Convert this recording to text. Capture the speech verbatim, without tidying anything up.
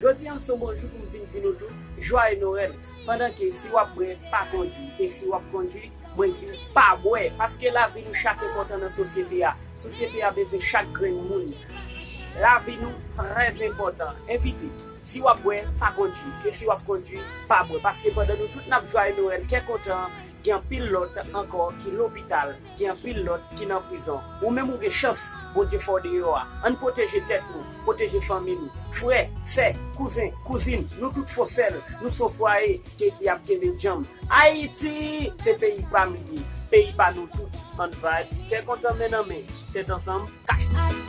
Jodi a m se yon bon jou pou m vin di nou tout Joyeux Noël. Pandan ke si w ap bwè, pa kondui. E si w ap kondui, mwen di w pa bwè. Paske lavi nou chak enpòtan nan sosyete a. Sosyete a bezwen chak grenn moun. Lavi nou trè enpòtan. Envite. Si w ap bwè, pa kondui. E si w ap kondui, pa bwè. Paske pandan nou tout n ap Joyeux Noël, kè kontan, gen anpil lòt ankò ki lopital, gen anpil lòt ki nan prizon. Ou menm ou gen chans, Bondye fè w deyò a. Ann pwoteje tèt nou, pwoteje fanmi nou. Frè, sè, kouzen, kouzin, nou tout fò sèl, nou se yon fwaye ke ki ap kenbe djanm. Ayiti, se peyi pa m li ye, peyi pa nou tout. Ann vibe, kè kontan men nan men, tèt ansanm, kach.